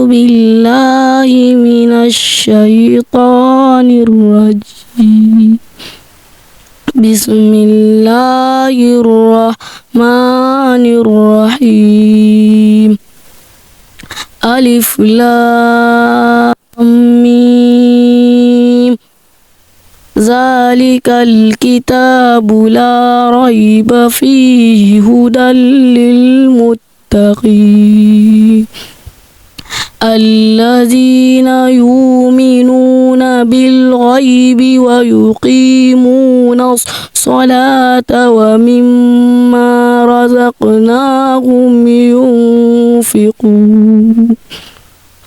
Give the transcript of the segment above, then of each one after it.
بالله من الشيطان الرجيم بسم الله الرحمن الرحيم ألف لام ميم ذلك الكتاب لا ريب فيه هدى للمتقين الذين يؤمنون بالغيب ويقيمون الصلاة ومما رزقناهم ينفقون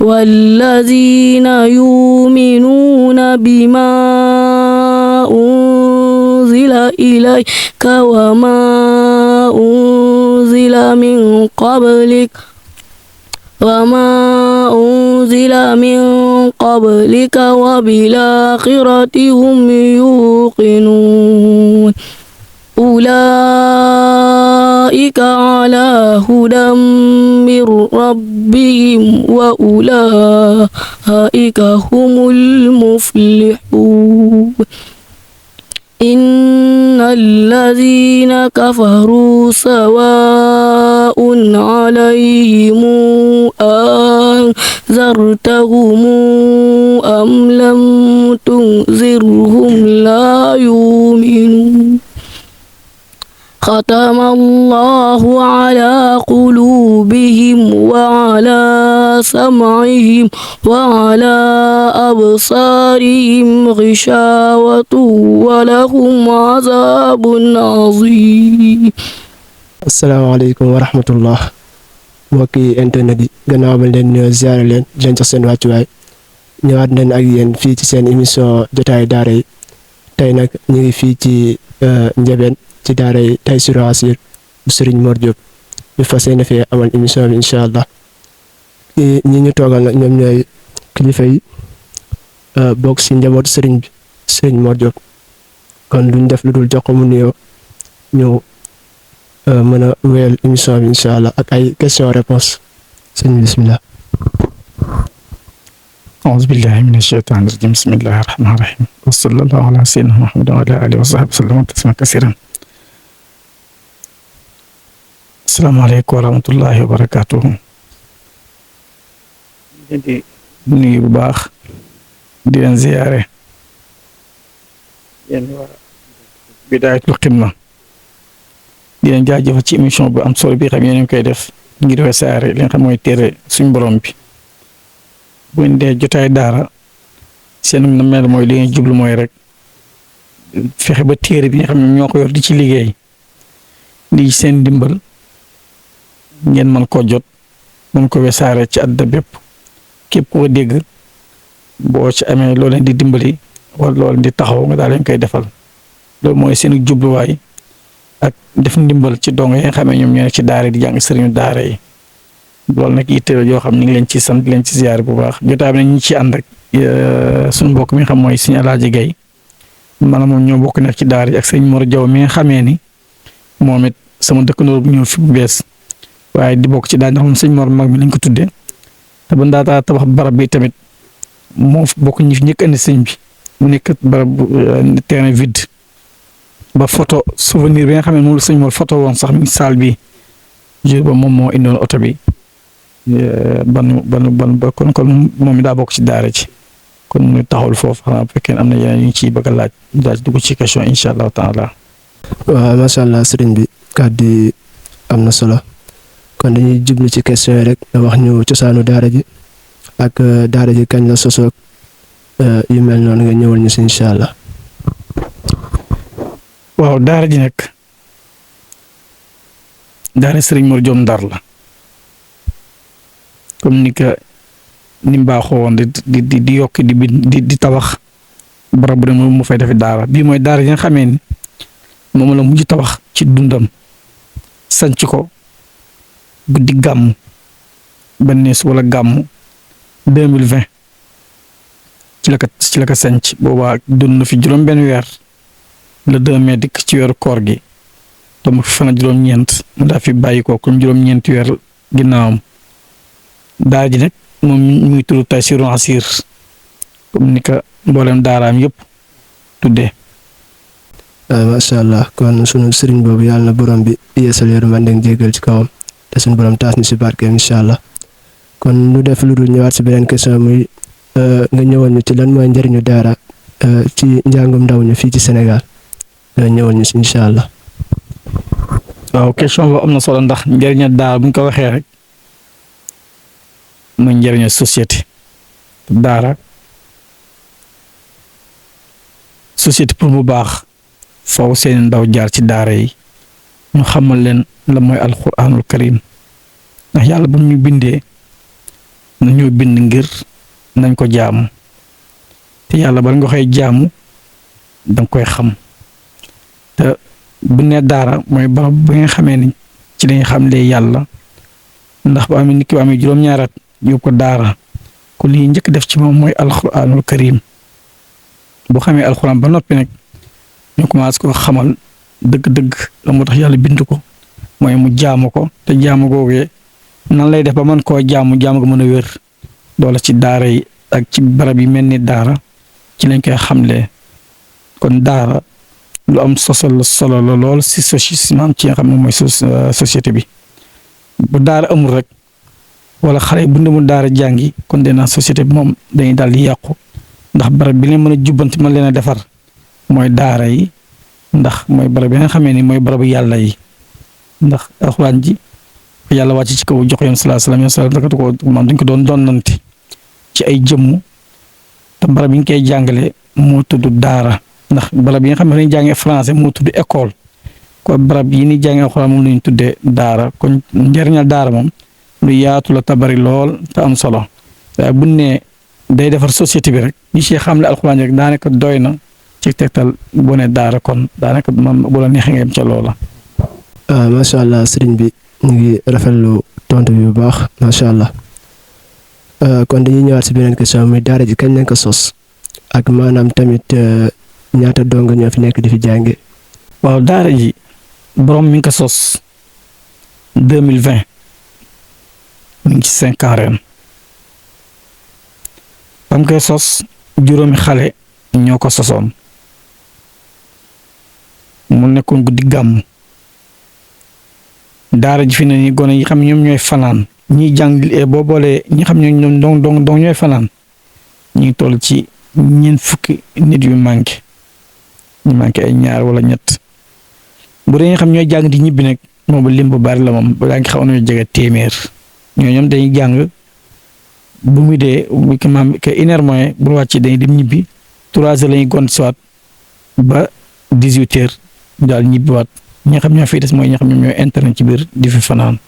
والذين يؤمنون بما أنزل إليك وما أنزل من قبلك وبالآخرة هم يوقنون أولئك على هدى من ربهم وأولئك هم المفلحون إن الذين كفروا سواء عليهم أنذرتهم أم لم تنذرهم لا يؤمنون ختم الله على قلوبهم وعلى سمعهم وعلى أبصارهم غشاوة ولهم عذاب عظيم. asalaamaaleykum wa rahmatullah mbokki internet yi gannaaw ba leen ñëw ziare leen di leen jox seen wàccuwaay ñëwaat nañ ak yéen fii ci seen émission jotaayu daara yi tey nag ñu ngi fii ci Ndiébène ci daara yi Taysiroul Assir bu Serigne Mor Diop ñu fas yéene fee amal émission bi incha allah ñi ñu toogal nag ñoom ñooy kilifa yi bokk si njabootu Serigne bi Serigne Mor Diop kon duñ def lu dul jox ko mu nuyoo ñu mën a wéyal émission bi incha allah ak ay question réponse sëñ bismillah. أعوذ بالله من الشيطان الرجيم بسم الله الرحمن الرحيم وصلى الله على سيدنا محمد وعلى آله وصحبه وسلم تسليما كثيرا. السلام عليكم ورحمة الله وبركاته. di nuyu bu baax di leen ziyaare yéen waa Bidaayatul Xidma di leen jaajëfal ci émission bu am solo bi xam yéen ñu koy def ngir wesaare li nga xam mooy téere suñu borom bi. bu ñu dee jotaay daara seen na mel mooy li ngeen jublu mooy rek fexe ba téere bi nga xam ne ñoo ko yor di ci liggéey di seen dimbal ngeen mën koo jot mën ko wesaare ci àddina bépp képp koo dégg boo ci amee loo leen di dimbali wala loo leen di taxaw nga daal leen koy defal loolu mooy seen jubluwaay ak def ndimbal ci dong yi nga xam ne ñoom ñoo nekk ci daara di jàng sëriñu daara yi. loolu nag yitte la yoo xam ñu ngi leen ci sant leen ci ziyaar bu baax jotaay bi nag ñu ci ànd ak suñu mbokk mi nga xam mooy Sëriñ Alaaji Gay maanaam moom ñoo bokk nekk ci daara ak Sëriñ Mor Jaw mi nga xamee ni moom it sama dëkkandoo bu ñëw fi bu bees waaye di bokk ci daara ndax moom Sëriñ Mor mag mi lañ ko tuddee te ba ndaataa tabax barab bi tamit moo bokk ñi fi njëkk andi sëñ bi mu nekk barab terrain vide ba photo souvenir bi nga xam ne moom la Sëriñ Mor photo woon sax mi saal bi jour ba moom moo indoon oto bi. ba kon moom mi daa bokk ci daara ci kon ñu taxawul foofu xanaa bu fekkee am na yeneen yu ñu ciy bëgg a laaj daal dugg ci question incha allahu taala. waaw macha allah sëriñ bi kàddu yi am na solo kon dañuy jublu ci question yi rek nga wax ñu cosaanu daara ji ak daara ji kañ la sosoog yu mel noonu nga ñëwal ñu si incha allah. waaw daara ji nag daara Sëriñ Mor Diop Ndar la. comme ni mbaaxoo woon di yokk di tabax barab bu ne mu fay def daara bii mooy daara yi nga xamee ni moom la mujj tabax ci dundam sanc ko guddi gàmm bennees wala gàmm 2020 ci la ko sanc boobaa dund na fi juróom-benn weer le 2 mai dikk ci weeru koor gi dama fi fan juróom-ñeent mu daa fi bàyyi ko comme juróom-ñeenti weer ginnaawam. daara ji nag moom mi ngi tudd Taysiroul Assir comme ni ko mboolem daaraam yëpp tuddee. macha allah kon sunu sëriñ boobu yàlla na borom bi yeesal yërmande ak jéggal ci kawam te sunu borom taas ñu si barkeem incha allah kon lu def lu dul ñëwaat si beneen question muy nga ñëwoon ñu ci lan mooy njëriñu daara ci njàngum ndaw ñu fii ci Sénégal nga ñëwoon ñu si incha allah. waaw question boobu am na solo ndax njëriñu daara bu ñu ko waxee rek mooy njëriñu société daara société pour mu baax foofu seen ndaw jaar ci daara yi ñu xamal leen la mooy alquranul karim ndax yàlla bu ñu bindee nañoo bind ngir nañ ko jaamu te yàlla bala nga koy jaamu danga koy xam te bu ne daara mooy barab bi nga xamee ni ci lañ xamlee yàlla ndax bu amee nit ki bu amee juróom-ñaari at yóbbu ko daara ku li njëkk def ci moom mooy alquranul karim bu xamee alquran ba noppi nag ñu commencé ko xamal dëgg-dëgg la moo tax yàlla bind ko mooy mu jaamu ko te jaamu googee nan lay def ba mën koo jaamu ko mën a wér doole ci daara yi ak ci barab yi mel ni daara ci lañ koy xamlee kon daara lu am solo la lool si maanaam ci nga xam ne mooy société bi bu daara amul rek wala xale bu ndemul daara jàngi kon dinaa société bi moom dañuy daal di yàqu ndax barab bi leen mën a jubbanti mën leen a defar mooy daara yi ndax mooy barab yi nga xamee ni mooy barabu yàlla yi ndax alxuraan ji yàlla wàcc ci kaw jox yoon sallallahu alayhi wa sallam ko maam dañ ko doon donnante ci ay jëmm te barab yi ñu koy jàngale moo tudd daara ndax barab yi nga xam ne dañuy jàngee français moo tudd école kon barab yi ni jàngee alxuraan moom la ñu tuddee daara kon njëriñal daara moom lu yaatu la te bari lool te am solo waaye bu ne day defar société bi rek ñi ci xamle alxuraan rek daanaka doy na ci tegtal bu ne daara kon daanaka moom bu la neexee nga yem ca loola. macha allah sëriñ bi ñu ngi rafetlu tontu bi bu baax macha allah kon dañuy ñëwaat si beneen question muy daara ji kañ lañ ko sos ak maanaam tamit ñaata dong ñoo fi nekk di fi jànge. waaw daara ji borom mi ngi ko sos 2020 mi ngi ci 5 ans ren ba mu koy sos juróomi xale ñoo ko sosoon mu nekkoon guddi gàmm daara ji fi ne nii gone yi xam ñoom ñooy fanaan ñiy jàng boo boolee ñi xam ne ñoom dong ñooy fanaan ñu ngi toll ci ñeent fukki nit yu manqué ñu manqué ay ñaar wala ñett bu dee nga xam ñooy jàng di ñibbi nag moom lim bu bari la moom daa ngi xaw nañu jege téeméer ñoom dañuy jàng bu muy dee bu ko maam que une heure moins bu wàccee dañuy dem ñibbi 3 heures la ñuy gont si waat ba 18 heures daal ñibbiwaat ñi nga xam ñoo fiy des mooy ñi nga xam ñoom ñooy internet ci biir di fi fanaan.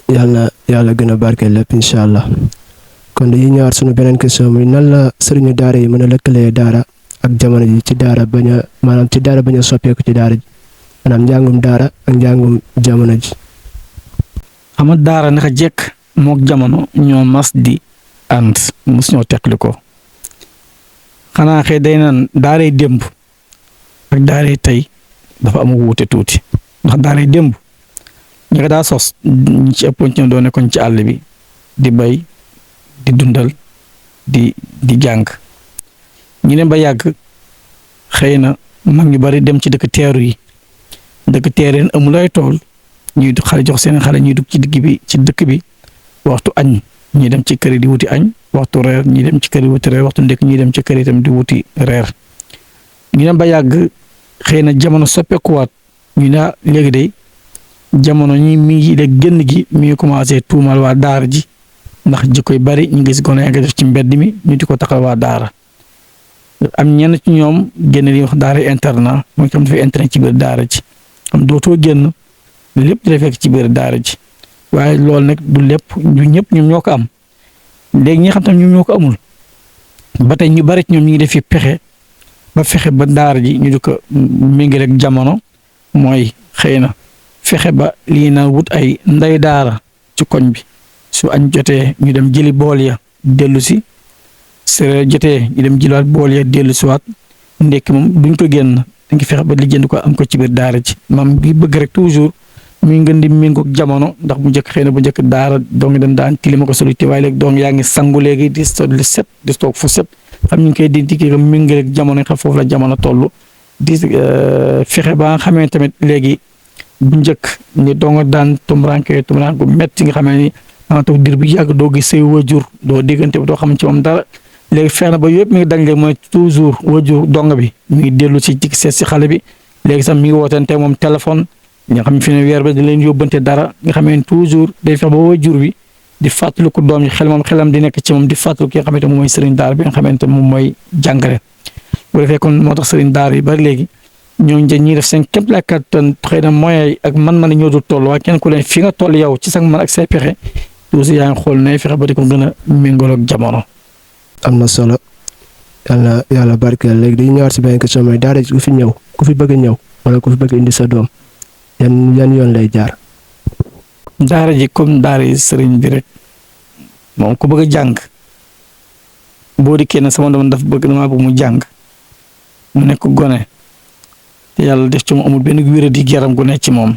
yàlla gën a barkeel lépp incha allah kon dañuy ñëwaat sunu beneen question muy nan la sëriñu daara yi mën a lëkkalee daara ak jamono ji ci daara bañ a soppeeku ci daara ji maanaam njàngum daara ak njàngum jamono ji. xam nga daara naka jekk mook jamono ñoo mas di ànd mos ñoo teqli ko xanaa xëy day naan daaray démb ak daaray tey dafa am wuute tuuti ndax daaray démb ñu ko daa sos ñi ci ëppoon ci ñoom doon nekkoon ci àll bi di bay di dundal di jàng ñu ne ba yàgg xëy na mag ñu bari dem ci dëkk teeru yi dëkk teereen amul ay tool ñuy xale jox seen xale ñuy dugg ci digg bi ci dëkk bi waxtu añ ñuy dem ci kër yi di wuti añ waxtu reer ñuy dem ci kër yi wuti reer waxtu ndekk ñuy dem ci kër yi itam di wuti reer ñu dem ba yàgg xëy na jamono soppeekuwaat ñu ne léegi de jamono ñi mi ngi léegi génn gi mi ngi commencé tuumal waa daara ji ndax jikko yu bari ñu gis gone yaa ngi def ci mbedd mi ñu di ko taxal waa daara am ñenn ci ñoom génn li wax daara internat mooy xam dafay internet ci biir daara ji am dootoo génn lépp di fekk ci biir daara ji waaye loolu nag du lépp ñu ñëpp ñoom ñoo ko am léegi ñi xam tam ñoom ñoo ko amul ba tey ñu bari ci ñoom ñu ngi def fi pexe ba fexe ba daara ji ñu di ko méngale rek jamono mooy xëy na fexe ba lii na wut ay nday daara ci koñ bi su añ jotee ñu dem jëli bool ya dellu si sere jotee ñu dem jëliwaat bool ya dellu si waat ndekki moom duñ ko génn dañ ko fexe ba lijjanti ko am ko ci biir daara ji maam bi bëgg rek toujours muy ngeen di méngoog jamono ndax bu njëkk xëy na bu njëkk daara dong dañ daan tilima ko soluté waaye léegi dong yaa ngi sangu léegi di set di toog fu set xam ñu ngi koy di ko méngaleeg jamono xam foofu la jamono toll di fexe ba nga xamee tamit léegi bu njëkk ni dong daan tumuraanke gu metti nga xamee ni danga toog dir bu yàgg doo gis say wajur doo diggante doo xam ci moom dara léegi fexe na ba yëpp mi ngi dañ léegi mooy toujours wajur dong bi mi ngi dellu si ci seet si xale bi léegi sax mi ngi wootante moom téléphone nga xam ne fi ne weer ba di leen yóbbante dara nga xam ne toujours day fex ba wajur bi di fàttaliku doom yi xelam di nekk ci moom di fàttaliku ki nga xamante moom mooy sëriñ daara bi nga xamante moom mooy jàngale bu defee kon moo tax sëriñ daara yi bari léegi ñoo ñuy def seen képp la kattan xëy na moyens yi ak man ñoo dul toll waaye kenn ku leen fi nga toll yow ci sax man ak say pexe toujours yaa ngi xool nay fexe ba di ko gën a méngóol ak jamono. am na solo yàlla barkeel léegi dañuy ñëwaat si benn question mooy daara ji ku fi ñëw ku fi bëgg a ñëw wala ku fi bëgg indi sa doom yan yoon lay jaar. daara ji comme daara yi sëriñ bi rek moom ku bëgg a jàng boo dikkee ne sama doom dafa damaa bëgg mu jàng mu nekk gone te yàlla def ci moom amul benn wéradi yaram gu nekk ci moom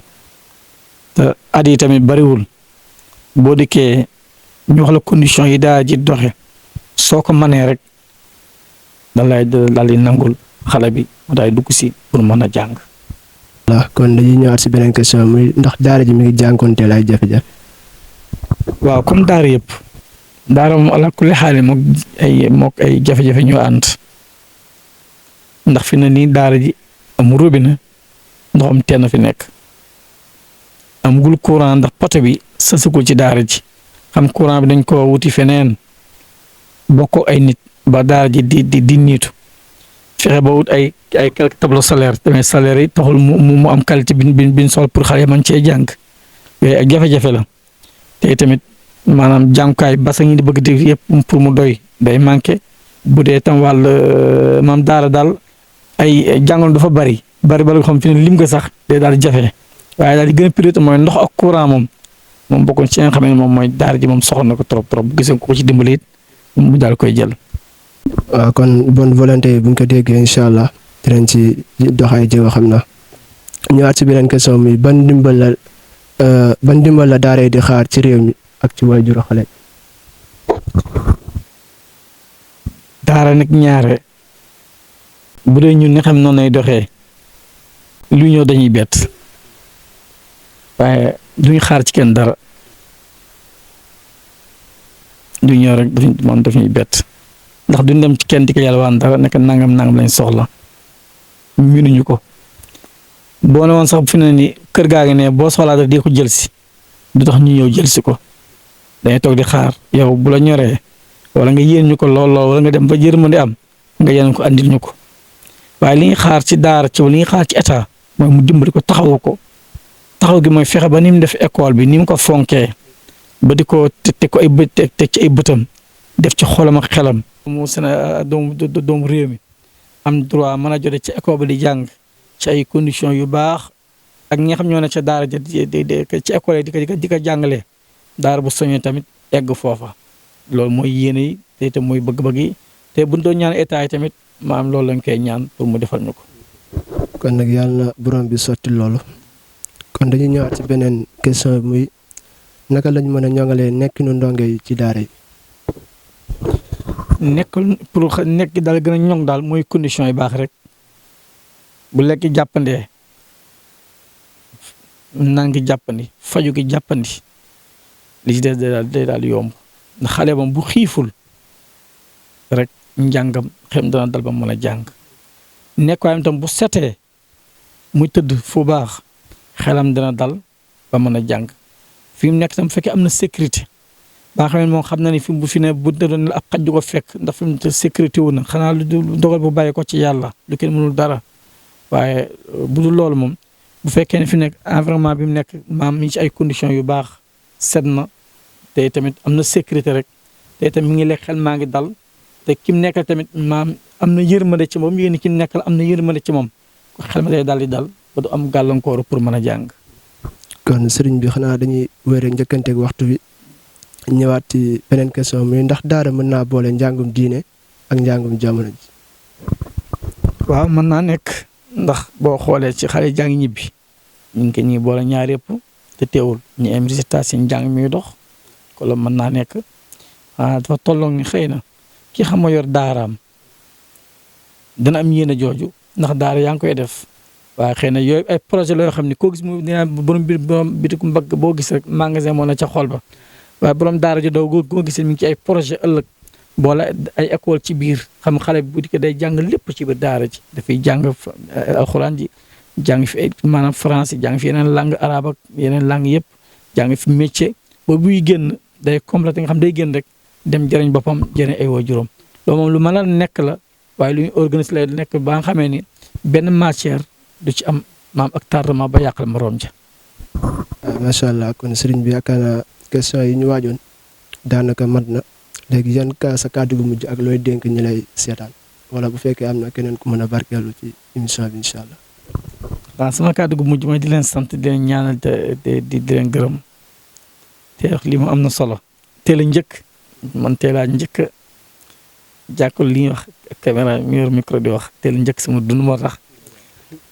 te at yi tamit bariwul boo dikkee ñu wax la condition yi daara ji doxe soo ko manee rek daal di nangul xale bi mu daay dugg si pour mën a jàng. voilà kon dañuy ñëwaat si beneen question muy ndax daara ji mi ngi jànkoonteel ay jafe-jafe. waaw comme daara yëpp daara moom ala kulli xaali mook ay jafe-jafe ñoo ànd ndax fi na nii daara ji amul robinet ndoxam teen fi nekk amugul courant ndax poto bi sësugul ci daara ji xam courant bi dañ ko wuti feneen bokk ay nit ba daara ji di niitu fexe ba wut ay quelques tableau solaire tamit salaire yi taxul mu am qualité bi sol pour xale man cee jàng yooyu ak jafe-jafe la te tamit maanaam jàngukaay basa ngi di bëgg di yëpp pour mu doy day manqué bu dee tam wàll maam daara daal ay jàngoon dafa bari ba nga xam fi ne lim nga sax day daal di jafe waaye daal di gën a priorité mooy ndox ak courant moom bokkoon ci nga xam ne moom mooy daara ji moom soxla na ko trop bu gisee ko ci dimbali it mu daal koy jël. waaw kon bonne volonté bu ñu ko déggee incha allah dinañ ci dox ay jéego xam na ñëwaat si beneen question mi ban ndimbal la daara yi di xaar ci réew mi ak ci waajuru xale. daara nag ñaare bu dee ñun nga xam noonu lay doxee lu ñëw dañuy bett waaye duñ xaar ci kenn dara du ñëw rek daf ñuy bett ndax duñ dem ci kenn di ko yàlla waan dara nekk nangam lañ soxla minuñu ko boo ne woon sax fi ne ni kër gaa ngi ne boo soxlaa daf di ko jël si du tax ñu ñëw jël si ko dañuy toog di xaar yow bu la ñoree wala nga yéen ñu ko lool wala nga dem ba yërmande am nga yéen ko andil ñu ko waaye li ñuy xaar ci daara ci li ñuy xaar ci état mooy mu dimbali ko taxawu ko taxaw gi mooy fexe ba ni mu def école bi ni mu ko fonkee ba di ko teg ko ay bët teg ci ay bëtam def ci xolam ak xelam. mu doomu réew mi am droit mën a jote ci école bi di jàng ci ay conditions yu baax ak ñi nga xam ñoo ne ca daara ja ci école yi di ko jàngalee daara bu soññee tamit egg foofa loolu mooy yéene yi te itam mooy bëgg-bëgg yi te buñ doon ñaan état yi tamit maam loolu lañ koy ñaan pour mu defal ñu ko. kon nag yàlla na borom bi sotti loolu kon dañuy ñëwaat ci beneen question muy naka lañ mën a ñoŋalee nekkinu ndongo yi ci daara yi. nekk daal gën a ñoŋ daal mooy condition yi baax rek bu lekk jàppandee naan gi jàppandi faju gi jàppandi li ci des day daal yomb ndax xale bam bu xiiful rek njàngam xem dana dal ba mën a jàng nekkaayam tam bu setee muy tëdd fu baax xelam dana dal ba mën a jàng fi mu nekk tam fekkee am na sécurité ba nga xam ne moom xam na ni fi bu fi ne bu doon ab xaj du ko fekk ndax fi mu sécurité wu na xanaa lu dogal bu bàyyi ko ci yàlla lu kenn mënul dara waaye bu dul loolu moom bu fekkee ne fi nekk environnement bi mu nekk maam mi ci ay conditions yu baax set na te tamit am na sécurité rek te tamit mi ngi lekk xel maa ngi dal te ki mu nekkal tamit maam am na yërmande ci moom yéen ki mu nekkal am na yërmande ci moom ko xel ma day dal di dal ba du am gàllankoor pour mën a jàng. kon sëriñ bi xanaa dañuy wéer rek njëkkanteeg waxtu bi ñëwaat ci beneen question muy ndax daara mën naa boole njàngum diine ak njàngum jamono ji. waaw mën naa nekk ndax boo xoolee ci xale jàng ñibbi ñu ngi ko ñuy boole ñaar yëpp te teewul ñu am résultat seen njàng mi dox ko la mën naa nekk dafa tolloog ni xëy na ki xam yor daaraam dana am yéene jooju ndax daara yaa ngi koy def waaye xëy na yooyu ay projet la yoo xam ne koo gis mu dina borom bitiku mbagg boo gis rek magasin moo na ca xol ba waaye borom daara ji daw goo gis mi ngi ci ay projet ëllëg boole ay école ci biir xam xale bi bu dikkee day jàng lépp ci biir daara ji dafay jàng alxuraan ji jàng fi maanaam français jàng fi yeneen langue arabe ak yeneen langue yëpp jàng fi métier ba buy génn day complété nga xam day génn rek dem jëriñ boppam jëriñ ay waajuram loolu moom lu mën a nekk la waaye lu ñu organiser lay nekk ba nga xamee ni benn matière du ci am maam ak tardement ba yàqal moroom ja. macha allah kon sëriñ bi yaakaar naa question yi ñu waajoon daanaka mat na léegi yan sa kàddu gu mujj ak looy dénk ñi lay seetaan wala bu fekkee am na keneen ku mën a barkeelu ci émission bi incha allah. waaw sama kàddu gu mujj mooy di leen sant di leen ñaanal di leen gërëm te wax lii moom am na solo teel a njëkk man teelaa njëkk a jàkkul li ñuy wax caméra mi yor micro di wax teel a njëkk sama dund moo tax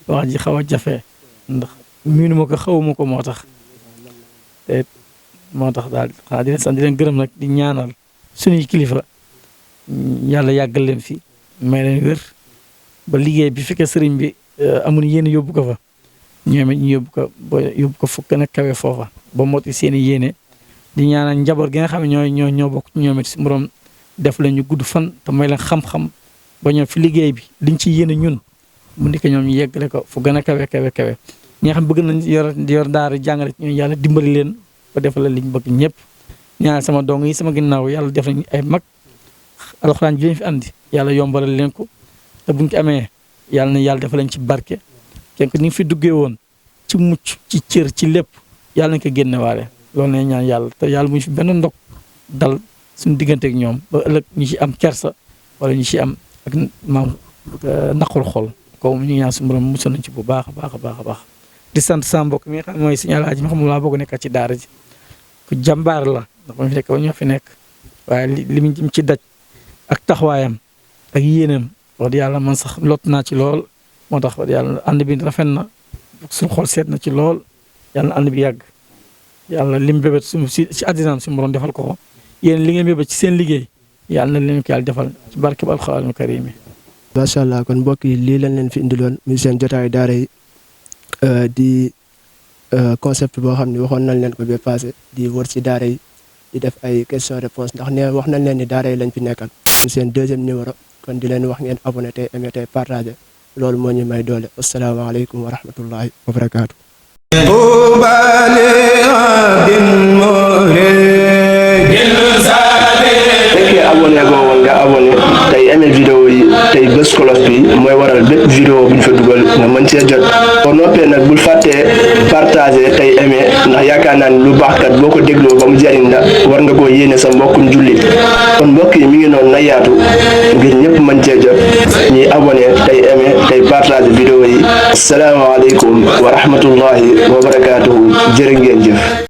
wax ji xaw a jafe ndax miinu ma ko xawuma ko moo tax te moo tax daal xanaa di leen sant di leen gërëm nag di ñaanal suñuy kilifa yàlla yàggal leen fi may leen wér ba liggéey bi fekkee sëriñ bi amul yéene yóbbu ko fa ñoom it ñu yóbbu ko fu gën a kawe foofa ba moti seen i yéene di ñaanal njaboot gi nga xam ne ñoo bokk ñoom it si borom def la ñu gudd fan te may leen xam-xam ba ñoom fi liggéey bi liñ ci yéene ñun mu nekk ñoom ñu yeggale ko fu gën a kawe ñi nga xam bëgg nañ yor daara jàngale ñoom yàlla dimbali leen ba defal la liñ bëgg ñëpp ñaanal sama dong yi sama ginnaaw yàlla def nañ ay mag alxuraan ji leen fi andi yàlla yombalal leen ko te buñ ko amee yàlla na yàlla defal leen ci barke kenn ni nga fi duggee woon ci mucc ci cër ci lépp yàlla nañ ko génne waale loolu la ñaan yàlla te yàlla muñ fi benn ndog dal suñu diggante ak ñoom ba ëllëg ñu ci am kersa wala ñu ci am ak maam naqul xol ko ñu ñaan suñu borom musal nañ ci bu baax a baax a baax a baax di sant sama mbokk mi nga xam mooy Sëñ Alaaji mi xam laa bëgg nekk ci daara ji ku jàmbaar la ndax ba fi nekk ba ñoo fi nekk waaye li mu ci daj ak taxawaayam ak yéenam wax dëgg yàlla man sax lot naa ci lool moo tax wax dëgg yàlla ànd bi rafet na suñu xol seet na ci lool yàlla na ànd bi yàgg yàlla lim bébét si àddinaam suñu borom defal ko yéen li ngeen bébét ci seen liggéey yàlla na leen ko yàlla defal ci barke bu alxuraanul kariim yi. macha allah kon mbokk yi lii lañ leen fi indiloon muy seen jotaayu daara yi di concept boo xam ne waxoon nañ leen ko ba passé di wër ci daara yi di def ay question réponse ndax ne wax nañ leen ni daara yi lañ fi nekkal. seen deuxième numéro kon di leen wax ngeen abonné tey aimé tey partagé loolu moo ñu may doole asalaamaaleykum wa rahmatullahi wa barakaatu. fekkee abonné goo woon nga abonné tey aimé vidéo yi tey bés cloche bi mooy waral bépp vidéo bu ñu fa dugal nga mën cee jot boo noppee nag bul fàttee partagé tey aimé ndax yaakaar naa ni lu baax kat boo ko dégloo ba mu jariñ la war nga koo yéene sa mbokkum jullit kon mbokk yi mi ngi noonu na yaatu ngir ñëpp mën cee jot ñuy abonné tey aimé tey partagé vidéo yi asalaamaaleykum wa rahmatullahi wa barakaatuhu jërë ngeen jëf.